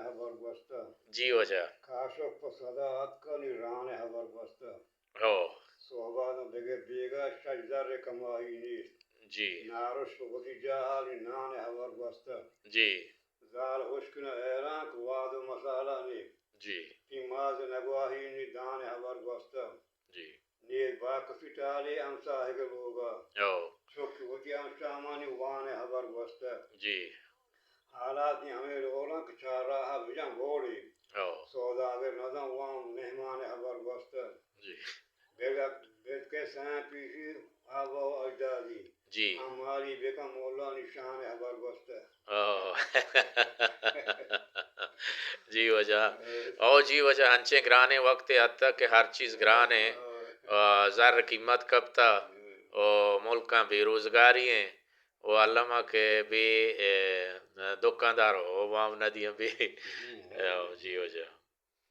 ہبر گوستہ۔ جی واجہ۔ کاشف پہ صدا اتکا نی ران ہبر گوستہ۔ ہو۔ صحبا داں بگر بیگا شش زر کمائی نیست۔ جی۔ نارش پہ وتی جاہا نی نان ہبر گوستہ۔ جی۔ زال ہشک نہ حیران کہ واد و مسالہ نی۔ جی۔ پیماز نگواہی نی دان ہبر گوستہ۔ جی۔ نی باکسی ٹالی ہمساہگ لوگا۔ او۔ چک وتی ہمشامانی وان ہبر گوستہ۔ جی۔ حالات نی ہمے ڈولن کہ چار راہ بجن بوڑی۔ او۔ سوداگر نزن وام مہمان ہبر گوستہ۔ جی۔ بلک، بلکہ سائیں پیشی آبا و اجدادی۔ جی۔ ہماری بکن مولا نشان ہبر گوستہ۔ آہ۔ جی واجہ۔ او جی واجہ، انچیں گرانیں وقتے اتک کہ ہر چیز گرانیں، آہ، زر قیمت کپتا، او ملکاں بے روزگاری ہیں، او الما کہ بے، اے، دکاندار او وام نہ دیاں بے۔ جی۔ او جی واجہ۔